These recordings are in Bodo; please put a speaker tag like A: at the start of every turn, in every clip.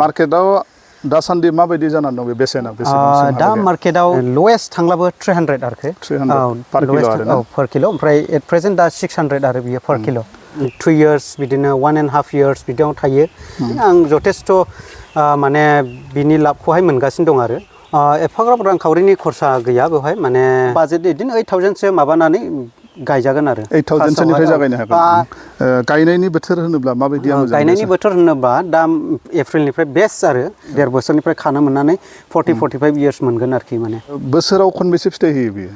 A: मार्केटाव दासान्दि माबायदि जानानै दं बे बेसेना
B: दा मार्केटाव लवेस्ट थांलाबो 300 आरोखि
A: 300 per किल' आरो ना
B: per किल' ओमफ्राय एट प्रेजेन्ट दा 600 आरो बियो per किल' 2 years बिदिनो 1.5 years बिदियाव थायो आं जथेस्थ' माने बिनि लाबखौहाय मोनगासिनो दं आरो एफाग्राब रांखावरिनि खरसा गैया बेवहाय माने बाजेट बिदिनो 8,000 सो माबानानै गायजागोन आरो
A: 8,000 सोनिफ्राय जागायनो हागोन गायनायनि बोथोर होनोब्ला माबायदि
B: गायनायनि बोथोर होनोबा दा एप्रिलनिफ्राय बेस्ट आरो 1.5 बोसोरनिफ्राय खानो मोननानै 40-45 years मोनगोन आरोखि माने
A: बोसोराव खनबेसे फिथाइ होयो बियो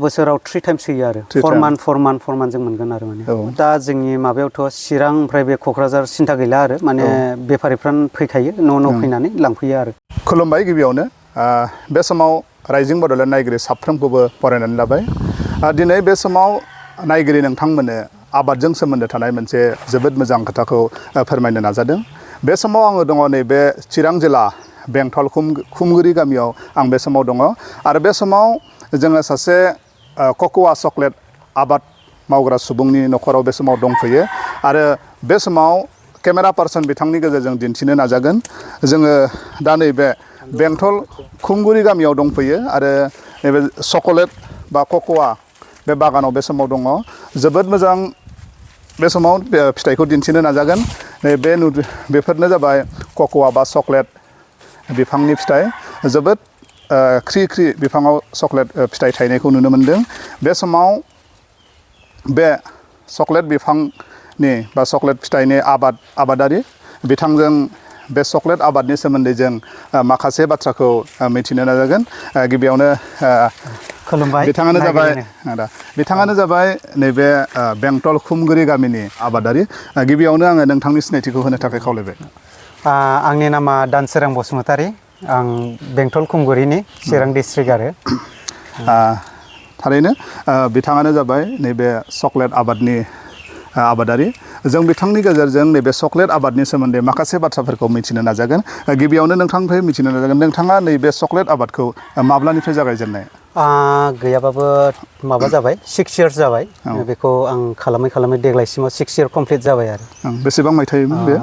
B: बोसोराव 3 times होयो आरो 4 month जों मोनगोन आरो माने दा जोंनि माबायावथ' चिरां ओमफ्राय बे क'क्राझार सिन्था गैला आरो माने बेफारिफ्रानो फैखायो न' फैनानै लांफैयो आरो
A: खुलुमबाय गिबियावनो बे समाव राइजिं बड'लेण्ड नायगिरि साफ्रोमखौबो बरायनानै लाबाय दिनै बे समाव नायगिरि नोंथांमोननो आबादजों सोमोन्दो थानाय मोनसे जोबोद मोजां खोथाखौ फोरमायनो नाजादों बे समाव आङो दङ नैबे चिरां जिल्ला बेंटल खुमगुरि गामियाव आं बे समाव दङ आरो बे समाव जोङो सासे कक'व चक्लेट आबाद मावग्रा सुबुंनि न'खराव बे समाव दंफैयो आरो बे समाव केमेरा पार्सन बिथांनि गेजेरजों दिन्थिनो नाजागोन जोङो दा नैबे बेंटल खुमगुरि गामियाव दंफैयो आरो नैबे चकलेट बा कक'व बे बागानाव बे समाव दङ जोबोद मोजां बे समाव फिथाइखौ दिन्थिनो नाजागोन बेफोरनो जाबाय कक'व बा चक्लेट बिफांनि फिथाइ जोबोद ख्रि ख्रि बिफाङाव चक्लेट फिथाइ थायनायखौ नुनो मोनदों बे समाव बे चक्लेट बिफांनि बा चक्लेट फिथाइनि आबादारि बिथांजों बे चक्लेट आबादनि सोमोन्दै जों माखासे बाथ्राखौ मिथिनो नाजागोन गिबियावनो
B: खुलुमबाय
A: बिथाङानो जाबाय नैबे बेंटल खुमगुरि गामिनि आबादारि गिबियावनो आङो नोंथांनि सिनायथिखौ होनो थाखाय खावलायबाय
B: आंनि नामा दानसोरां बसुमतारी आं बेंटल खुमगुरिनि चिरां डिस्ट्रिक्ट आरो
A: थारैनो बिथाङानो जाबाय नैबे चक्लेट आबादनि आबादारि जों बिथांनि गेजेरजों नैबे चक्लेट आबादनि सोमोन्दै माखासे बाथ्राफोरखौ मिथिनो नाजागोन गिबियावनो नोंथांनिफ्राय मिथिनो नाजागोन नोंथाङा नैबे चक्लेट आबादखौ माब्लानिफ्राय जागायजेननाय
B: गैयाबाबो माबा जाबाय 6 years जाबाय बेखौ आं खालामै देग्लायसिमाव 6 year कमप्लिट जाबाय आरो
A: बेसेबां मायथाइमोन बे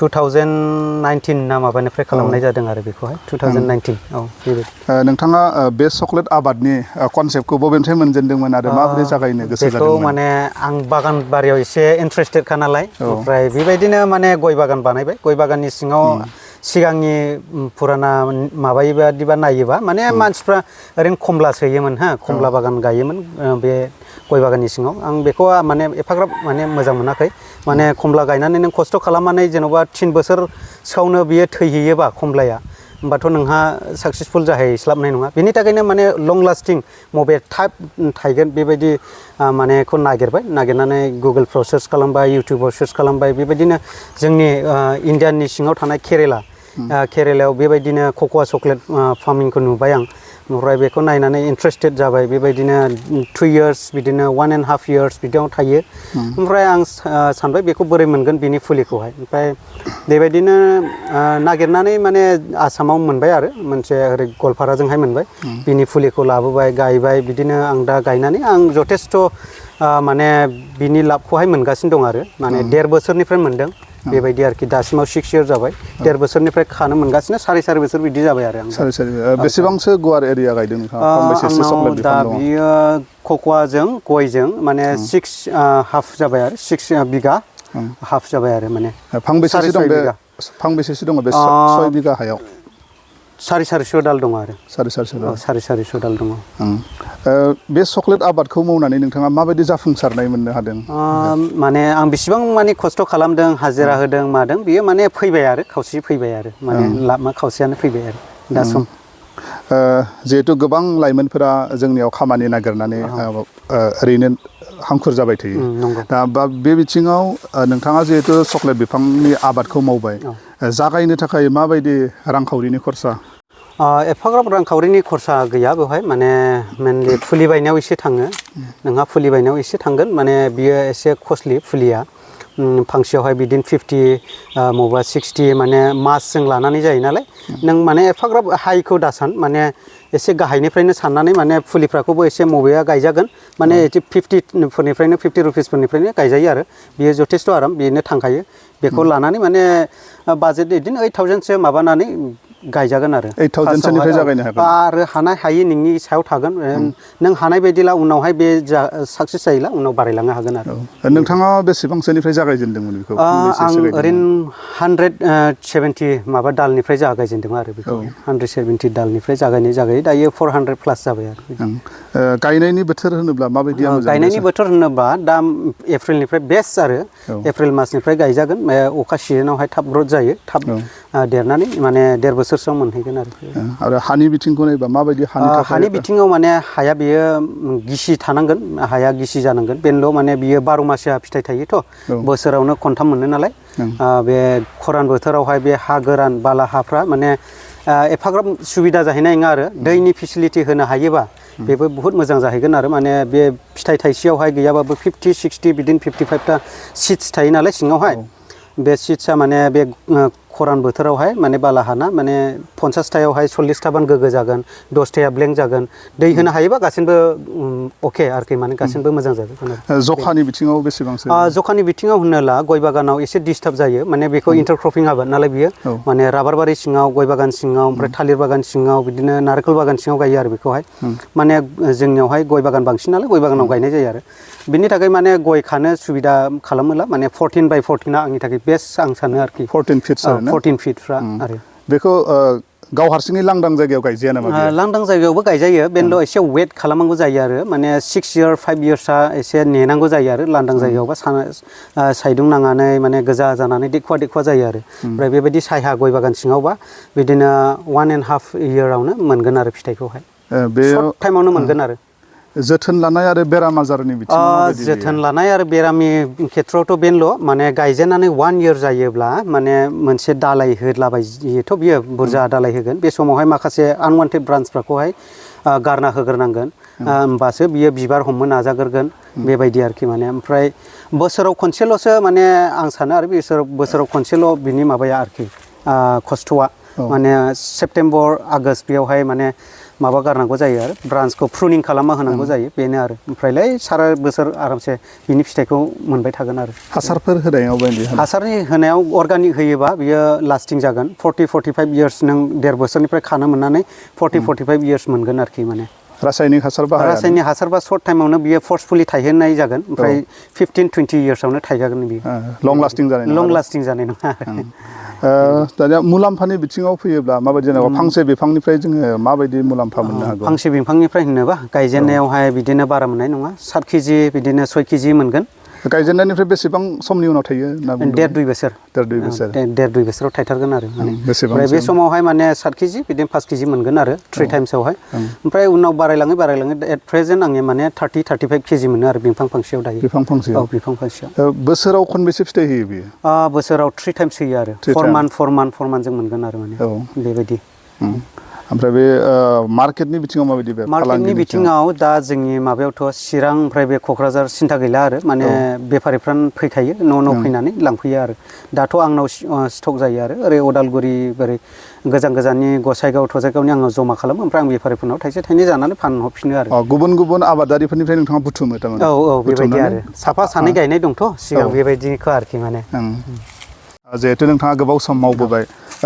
B: 2019 ना माबानिफ्राय खालामनाय जादों आरो बेखौहाय 2019
A: नोंथाङा बे चक्लेट आबादनि कनसेप्टखौ बबेनिफ्राय मोनजेनदोंमोन आरो माबोरै जागायनो गोसो जादोंमोन
B: बेखौ माने आं बागान बारियाव एसे इन्ट्रेस्टेडखा नालाय ओमफ्राय बेबायदिनो माने गय बागान बानायबाय गय बागाननि सिङाव सिगांनि फुराना माबायोबादिबा नायोबा माने मानसिफ्रा ओरैनो खमला सोयोमोन खमला बागान गायोमोन बे गय बागाननि सिङाव आं बेखौ माने एफाग्राब माने मोजां मोनाखै माने खमला गायनानै नों खस्थ' खालामनानै जेन'बा 3 बोसोरसोआवनो बियो थैहैयोबा खमलाया होमबाथ' नोंहा साक्सेसफुल जाहैस्लाबनाय नङा बेनि थाखायनो माने लं लास्टिं मबे टाइप थायगोन बेबायदि मानेखौ नागिरनानै गुगोलफ्राव सार्च खालामबाय इउटिउबाव सार्च खालामबाय बेबायदिनो जोंनि इण्डियानि सिङाव थानाय केरेलायाव बेबायदिनो कक'व चक्लेट फार्मिंखौ नुबाय आं ओमफ्राय बेखौ नायनानै इन्ट्रेस्टेड जाबाय बेबायदिनो 2 years बिदिनो 1.5 years बिदियाव थायो ओमफ्राय आं सानबाय बेखौ बोरै मोनगोन बिनि फुलिखौहाय ओमफ्राय बेबायदिनो नागिरनानै माने आसामाव मोनबाय आरो मोनसे ओरै गवालपाराजोंहाय मोनबाय बिनि फुलिखौ लाबोबाय गायबाय बिदिनो आं दा गायनानै आं जथेस्थ' माने बिनि लाबखौहाय मोनगासिनो दं आरो माने 1.5 बोसोरनिफ्राय मोनदों बेबायदि आरोखि दासिमाव 6 years जाबाय 1.5 बोसोरनिफ्राय खानो मोनगासिनो 4.5 बोसोर बिदि जाबाय आरो आं
A: बेसेबांसो गुवार एरिया गायदों नोंथाङा
B: दा बियो कक'वजों गयजों माने 6.5 जाबाय आरो 6 बिघा हाफ जाबाय आरो माने
A: फांबेसेसो दङ बे 6 बिघा हायाव
B: 450 दाल दङ आरो 450 दाल दङ
A: बे चक्लेट आबादखौ मावनानै नोंथाङा माबायदि जाफुंसारनाय मोननो हादों
B: माने आं बेसेबां माने खस्थ' खालामदों हाजिरा होदों मादों बियो माने फैबाय आरो खावसे फैबाय आरो माने लामा खावसेयानो फैबाय आरो दा सम
A: जिहेतु गोबां लाइमोनफोरा जोंनियाव खामानि नागिरनानै ओरैनो हांखुर जाबाय थायो दा बे बिथिङाव नोंथाङा जिहेतु चक्लेट बिफांनि आबादखौ मावबाय जागायनो थाखाय माबायदि रांखावरिनि खरसा
B: एफाग्राब रांखावरिनि खरसा गैया बेवहाय माने मेनलि फुलि बायनायाव एसे थाङो नोंहा फुलि बायनायाव एसे थांगोन माने बियो एसे कस्टलि फुलिया फांसेयावहाय बिदिनो 50 मबा 60 माने मासजों लानानै जायो नालाय नों माने एफाग्राब हाइखौ दासान माने एसे गाहायनिफ्रायनो साननानै माने फुलिफ्राखौबो एसे मबेया गायजागोन माने 50 फोरनिफ्रायनो 50 रुपिसफोरनिफ्रायनो गायजायो आरो बियो जथेस्थ' आराम बेनो थांखायो बेखौ लानानै माने बाजेट बिदिनो 8000सो माबानानै गायजागोन आरो
A: 8000 सोनिफ्राय जागायनो हागोन
B: आरो हानाय हायि नोंनि सायाव थागोन नों हानाय बायदिला उनावहाय बे साक्सेस जायोला उनाव बारायलांनो हागोन आरो
A: नोंथाङा बेसेबांसोनिफ्राय जागायजेनदोंमोन बेखौ
B: आं ओरैनो 170 माबा दालनिफ्राय जागायजेनदों आरो बेखौ 170 दालनिफ्राय जागायै दायो 400 प्लास जाबाय आरो
A: गायनायनि बोथोर होनोब्ला माबायदि
B: गायनायनि बोथोर होनोबा दा एप्रिलनिफ्राय बेस्ट आरो एप्रिल मासनिफ्राय गायजागोन अखा सिजोनावहाय थाब ग्रथ जायो थाब देरनानै माने 1.5 बोसोरसोआव मोनहैगोन
A: आरो हानि बिथिंखौ नायबा माबायदि
B: हानि बिथिङाव माने हाया बियो गिसि थानांगोन हाया गिसि जानांगोन बेनोल' माने बियो 12 मासिया फिथाइ थायोथ' बोसोरावनो खनथाम मोनो नालाय बे खरान बोथोरावहाय बे हा गोरान बाला हाफ्रा माने एफाग्राब सुबिदा जाहैनाय नङा आरो दैनि फेसिलिटि होनो हायोबा बेबो बहुत मोजां जाहैगोन आरो माने बे फिथाइ थाइसेयावहाय गैयाबाबो 50 60 बिदिनो 55टा सिड्स थायो नालाय सिङावहाय बे सिड्सआ माने बे खरान बोथोरावहाय माने बाला हाना माने 50टायावहाय 40टाबान गोग्गो जागोन 10टाया ब्लेंक जागोन दै होनो हायोबा गासिनबो अके आरोखि माने गासिनबो मोजां जागोन
A: जखानि बिथिङाव बेसेबांसो
B: जखानि बिथिङाव होनोला गय बागानाव एसे डिस्टार्ब जायो माने बेखौ इन्टारक्रपिं आबाद नालाय बियो माने राबार बारि सिङाव गय बागान सिङाव ओमफ्राय थालिर बागान सिङाव बिदिनो नारेंखल बागान सिङाव गायो आरो बेखौहाय माने जोंनियावहाय गय बागान बांसिन नालाय गय बागानाव गायनाय जायो आरो बिनि थाखाय माने गय खानो सुबिदा खालामोला माने 14/14 आंनि थाखाय बेस्ट आं सानो आरोखि
A: 14 फिट
B: 14 फिटफ्रा आरो
A: बेखौ गाव हारसिङै लांदां जायगायाव गायजाया नामा
B: लांदां जायगायावबो गायजायो बेनोल' एसे वेट खालामनांगौ जायो आरो माने 6 इयार 5 इयार्सआ एसे नेनांगौ जायो आरो लांदां जायगायावबा साइदुं नांनानै माने गोजा जानानै देखुवा जायो आरो ओमफ्राय बेबायदि सायहा गय बागान सिङावबा बिदिनो 1.5 इयारावनो मोनगोन आरो फिथाइखौहाय सर्ट टाइमावनो मोनगोन आरो
A: जोथोन लानाय आरो बेराम आजारनि बिथिङाव
B: जोथोन लानाय आरो बेरामनि खेथ्रआवथ' बेनोल' माने गायजेननानै 1 इयार जायोब्ला माने मोनसे दालाय होलाबायोथ' बियो बुरजा दालाय होगोन बे समावहाय माखासे आनवान्टेड ब्रान्चफोरखौहाय गारना होग्रोनांगोन होमबासो बियो बिबार हमनो नाजाग्रोगोन बेबायदि आरोखि माने ओमफ्राय बोसोराव खनसेल'सो माने आं सानो आरो बोसोराव खनसेल' बिनि माबाया आरोखि खस्थ'आ माने सेप्तेम्बर आगष्ट बेयावहाय माने माबा गारनांगौ जायो आरो ब्रान्चखौ प्रुनिं खालामना होनांगौ जायो बेनो आरो ओमफ्रायलाय सारा बोसोर आरामसे बिनि फिथाइखौ मोनबाय थागोन आरो
A: हासारफोर होनायाव
B: हासारनि होनायाव अर्गानिक होयोबा बियो लास्टिं जागोन 40-45 इयार्स नों 1.5 बोसोरनिफ्राय खानो मोननानै 40-45 इयार्स मोनगोन आरोखि माने
A: रासायनिक
B: हासारबा सर्ट टाइमावनो बियो फर्सफुलि थायहोनाय जागोन ओमफ्राय 15-20 इयार्सआवनो थायजागोन बियो
A: लं लास्टिं जानाय
B: नङा
A: दानिया मुलाम्फानि बिथिङाव फैयोब्ला माबायदि जेनेबा फांसे बिफांनिफ्राय जोङो माबायदि मुलाम्फा मोननो हागौ
B: फांसे बिफांनिफ्राय होनोबा गायजेननायावहाय बिदिनो बारा मोननाय नङा 7 केजि बिदिनो 6 केजि मोनगोन
A: गायजेननायनिफ्राय बेसेबां समनि उनाव थायो होनना बुंदों
B: 1.5-2 बोसोर 1.5-2 बोसोराव थायथारगोन आरो ओमफ्राय बे समावहाय माने 7 केजि बिदिनो 5 केजि मोनगोन आरो 3 टाइम्सआवहाय ओमफ्राय उनाव बारायलाङै एट प्रेजेन्ट आंनि माने 30-35 केजि मोनो आरो बिफां फांसेयाव दायो बिफां फांसेयाव
A: बोसोराव खनबेसे फिथाइ होयो बियो
B: बोसोराव 3 टाइम्स होयो आरो 4 मान्थ जों मोनगोन आरो माने बेबायदि
A: ओमफ्राय बे मार्केटनि बिथिङाव माबायदि
B: मार्केटनि बिथिङाव दा जोंनि माबायावथ' चिरां ओमफ्राय बे क'क्राझार सिन्था गैला आरो माने बेफारिफ्रानो फैखायो न' फैनानै लांफैयो आरो दाथ' आंनाव स्टक जायो आरो ओरै उदालगुरि ओरै गोजाननि गसाइगाव थजाइगावनि आङो जमा खालामो ओमफ्राय आं बेफारिफोरनाव थाइसे थाइनै जानानै फानहरफिनो आरो
A: गुबुन आबादारिफोरनिफ्राय नोंथाङा बुथुमो थारमाने
B: औ बेबायदि आरो साफा सानै गायनाय दंथ' सिगां बेबायदिखौ आरोखि माने
A: जिहेतु नोंथाङा गोबाव सम मावबोबाय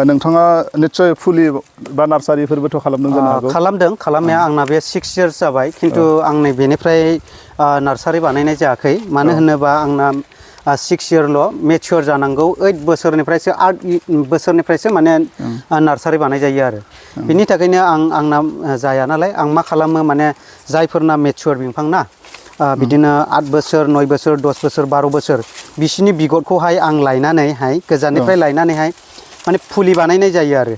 A: नोंथाङा निस्सय फुलि बा नार्सारिफोरबोथ' खालामदों जानो हागौ
B: खालामदों खालामनाया आंना बे 6 इयार्स जाबाय खिन्थु आं नै बेनिफ्राय नार्सारि बानायनाय जायाखै मानो होनोबा आंना 6 इयारल' मेचियर जानांगौ 8 बोसोरनिफ्रायसो माने नार्सारि बानाय जायो आरो बिनि थाखायनो आंना जाया नालाय आं मा खालामो माने जायफोरना मेचियर बिफां ना बिदिनो 8 बोसोर 9 बोसोर 10 बोसोर 12 बोसोर बिसिनि बिगुरखौहाय आं लायनानैहाय गोजाननिफ्राय लायनानैहाय माने फुलि बानायनाय जायो आरो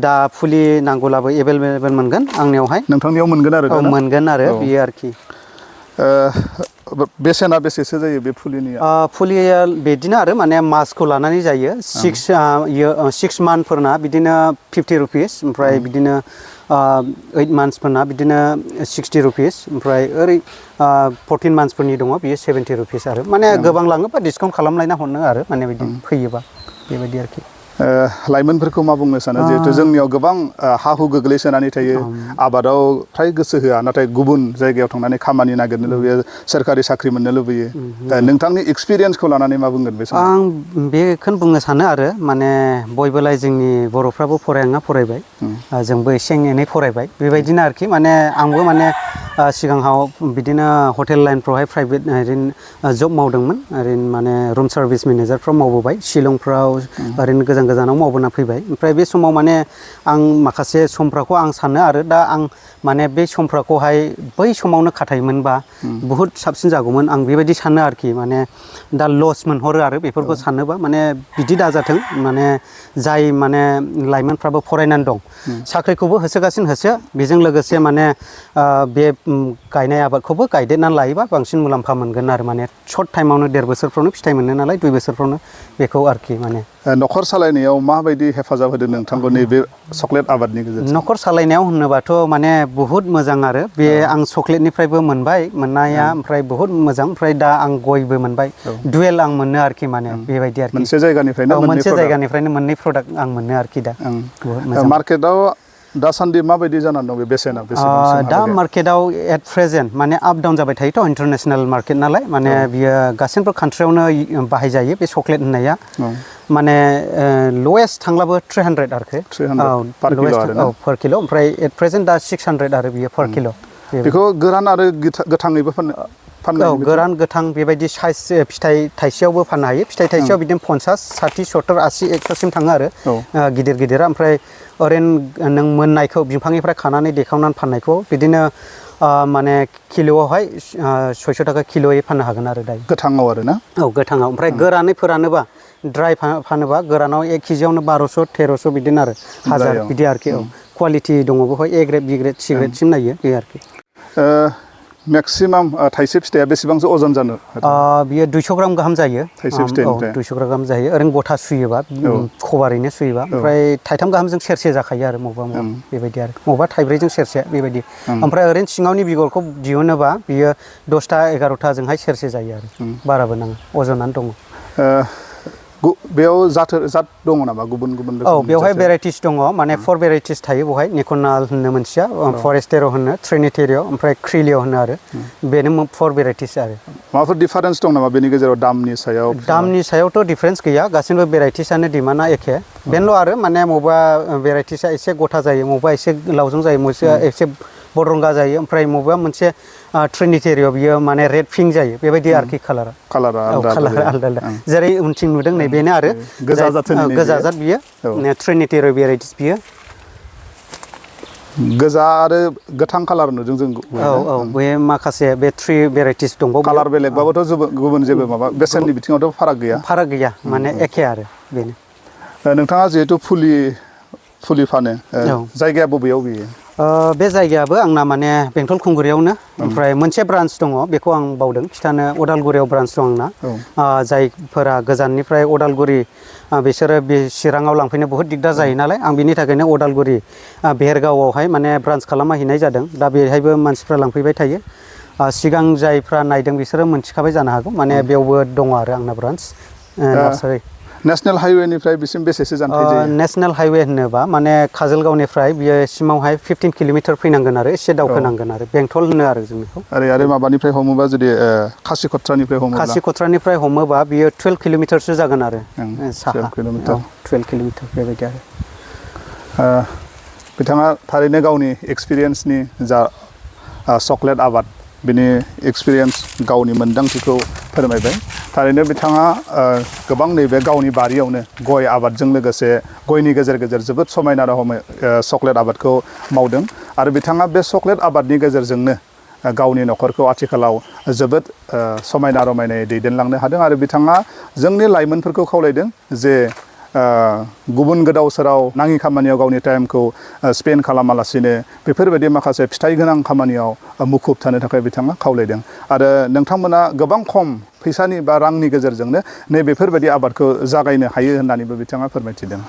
B: दा फुलि नांगौब्लाबो एभेलेबेल मोनगोन आंनियावहाय
A: नोंथांनियाव
B: मोनगोन आरो बेयो आरोखि
A: बेसेना बेसेसो जायो बे
B: फुलिया बिदिनो आरो माने मासखौ लानानै जायो 6 मान्थफोरना बिदिनो 50 रुपिस ओमफ्राय बिदिनो 8 मान्थ्सफोरना बिदिनो 60 रुपिस ओमफ्राय ओरै 14 मान्थ्सफोरनि दङ बियो 70 रुपिस आरो माने गोबां लाङोबा डिसकाउन्ट खालामलायना हरनो आरो माने बिदि फैयोबा बेबायदि आरोखि
A: लाइमोनफोरखौ मा बुंनो सानो जिहेथु जोंनियाव गोबां हा हु गोग्लैसोनानै थायो आबादाव फ्राय गोसो होआ नाथाय गुबुन जायगायाव थांनानै खामानि नागिरनो लुबैयो सोरखारि साख्रि मोननो लुबैयो नोंथांनि एक्सपिरियेन्सखौ लानानै मा बुंगोन बे समाव
B: आं बेखौनो बुंनो सानो आरो माने बयबोलाय जोंनि बर'फ्राबो फरायना फरायबाय जोंबो एसे एनै फरायबाय बेबायदिनो आरोखि माने आंबो माने सिगाङाव बिदिनो हटेल लाइनफ्रावहाय प्राइभेट ओरैनो जब मावदोंमोन ओरैनो माने रुम सार्भिस मेनेजारफ्राव मावबोबाय शिलंफ्राव ओरैनो गोजानाव मावबोना फैबाय ओमफ्राय बे समाव माने आं माखासे समफोरखौ आं सानो आरो दा आं माने बे समफोरखौहाय बै समावनो खाथायोमोनबा बुहुत साबसिन जागौमोन आं बेबायदि सानो आरोखि माने दा लस मोनहरो आरो बेफोरखौ सानोबा माने बिदि दाजाथों माने जाय माने लाइमोनफ्राबो फरायनानै दं साख्रिखौबो होसोगासिनो होसो बेजों लोगोसे माने बे गायनाय आबादखौबो गायदेरनानै लायोबा बांसिन मुलाम्फा मोनगोन आरो माने सर्ट टाइमावनो 1.5 बोसोरफ्रावनो फिथाइ मोनो नालाय 2 बोसोरफ्रावनो बेखौ आरोखि माने
A: न'खर सालायनायाव माबायदि हेफाजाब होदों नोंथांखौ नैबे चक्लेट आबादनि गेजेरजों
B: न'खर सालायनायाव होनोबाथ' माने बुहुत मोजां आरो बे आं चक्लेटनिफ्रायबो मोनबाय मोननाया ओमफ्राय बुहुत मोजां ओमफ्राय दा आं गयबो मोनबाय डुवेल आं मोनो आरोखि माने बेबायदि आरोखि
A: मोनसे जायगानिफ्रायनो
B: मोननै प्रडाक्ट आं मोनो आरोखि दा
A: मार्केटआव दासान्दि माबायदि जानानै दं बे बेसेना
B: दा मार्केटआव एट प्रेजेन्ट माने आप डाउन जाबाय थायोथ' इन्टारनेसनेल मार्केट नालाय माने बियो गासैबो कान्ट्रियावनो बाहायजायो बे चक्लेट होननाया माने लवेस्ट थांब्लाबो 300 आरोखि पर किल' ओमफ्राय एट प्रेजेन्ट दा 600 आरो बियो पर किल'
A: बेखौ गोरान आरो गोथाङैबो
B: गोरान गोथां बेबायदि साइज फिथाइ थाइसेयावबो फाननो हायो फिथाइ थाइसेयाव बिदिनो 50, 60, 70, 80, 100सिम थाङो आरो गिदिर गिदिरा ओमफ्राय ओरैनो नों मोननायखौ बिफांनिफ्राय खानानै देखावनानै फाननायखौ बिदिनो माने किल'आवहाय 600 थाखा किल'यै फाननो हागोन आरो दायो
A: गोथाङाव आरो ना
B: गोथाङाव ओमफ्राय गोरानै फोरानोबा ड्राइ फानोबा गोरानाव 1 केजियावनो 1200, 1300 बिदिनो आरो 1000 बिदि आरोखि क्वालिटि दङ बेवहाय ए ग्रेड बि ग्रेड सि ग्रेडसिम नायो बे आरोखि
A: मेक्सिमाम थाइसे फिथाइया बेसेबांसो अजन जानो
B: बियो 200 ग्राम गाहाम जायो
A: थाइसे फिथाइनिफ्राय
B: 200 ग्राम गाहाम जायो ओरैनो गथा सुयोबा खबारैनो सुयोबा ओमफ्राय थाइथाम गाहामजों सेरसे जाखायो आरो मबा बेबायदि आरो मबा थाइब्रैजों सेरसे बेबायदि ओमफ्राय ओरैनो सिङावनि बिगरखौ दिहुनोबा बियो 10टा 11टाजोंहाय सेरसे जायो आरो बाराबो नाङा अजनानो दङ
A: बेयाव जात दङ नामा गुबुन
B: बेवहाय भेराइटिस दङ माने 4 भेराइटिस थायो बेवहाय निकनाल होननो मोनसेया फरेस्टेर' होनो ट्रिनिटेरिय' ओमफ्राय क्रिलिय' होनो आरो बेनो 4 भेराइटिस आरो
A: माबाफोर डिफारेन्स दं नामा बेनि गेजेराव दामनि सायावथ'
B: डिफारेन्स गैया गासैबो भेराइटिसआनो डिमान्डआ एखे बेनोल' आरो माने मबा भेराइटिसआ एसे गथा जायो मबा एसे लावजों जायो मबा एसे बरंगा जायो ओमफ्राय मबा मोनसे ट्रिनिटेरिय' बियो माने रेड पिंक जायो बेबायदि आरोखि कालारा आलदा जेरै उनथिं नुदों नै बेनो आरो गोजा जात बियो ट्रिनिटेरिय' भेराइटिस बियो
A: गोजा आरो गोथां कालार नुदों जों
B: बे माखासे बे 3 भेराइटिस दंबावो
A: कालार बेलेगबाबोथ' गुबुन जेबो माबा बेसेननि बिथिङावथ' फाराग गैया
B: माने एखे आरो बेनो
A: नोंथाङा जिहेथु फुलि फानो जायगाया बबेयाव बियो
B: बे जायगायाबो आंना माने बेंटल खुंगुरियावनो ओमफ्राय मोनसे ब्रान्स दङ बेखौ आं बावदों खिथानो उदालगुरियाव ब्रान्स दं आंना जायफोरा गोजाननिफ्राय उदालगुरि बिसोरो बे चिराङाव लांफैनो बहुद दिगदार जायो नालाय आं बिनि थाखायनो उदालगुरि बेरगावआवहाय माने ब्रान्स खालामना हैनाय जादों दा बेहायबो मानसिफ्रा लांफैबाय थायो सिगां जायफ्रा नायदों बिसोरो मोनथिखाबाय जानो हागौ माने बेयावबो दङ आरो आंना ब्रान्स नार्सारि
A: नेशनेल हाइवेनिफ्राय बिसिम बेसेसो जानथाय जायो
B: नेशनेल हाइवे होनोबा माने काजलगावनिफ्राय बियो सिमावहाय 15 किल'मिटार फैनांगोन आरो एसे दावखोनांगोन आरो बेंटल होनो आरो जों बेखौ
A: आरो माबानिफ्राय हमोबा जुदि
B: खासिखत्रानिफ्राय हमोबा बियो 12 किल'मिटारसो जागोन आरो साहा 12 किल'मिटार बेबायदि आरो
A: बिथाङा थारैनो गावनि एक्सपिरियेन्सनि जा चक्लेट आबाद बिनि एक्सपिरियेन्स गावनि मोन्दांथिखौ फोरमायबाय थारैनो बिथाङा गोबां नैबे गावनि बारियावनो गय आबादजों लोगोसे गयनि गेजेर गेजेर जोबोद समायना रमायना चक्लेट आबादखौ मावदों आरो बिथाङा बे चक्लेट आबादनि गेजेरजोंनो गावनि न'खरखौ आथिखालाव जोबोद समायना रमायनायै दैदेनलांनो हादों आरो बिथाङा जोंनि लाइमोनफोरखौ खावलायदों जे गुबुन गोदाव सोराव नाङि खामानियाव गावनि टाइमखौ स्पेन्ड खालामालासिनो बेफोरबायदि माखासे फिथाइ गोनां खामानियाव मुखुब थानो थाखाय बिथाङा खावलायदों आरो नोंथांमोना गोबां खम फैसानि बा रांनि गेजेरजोंनो नैबेफोरबायदि आबादखौ जागायनो हायो होननानैबो बिथाङा फोरमायथिदों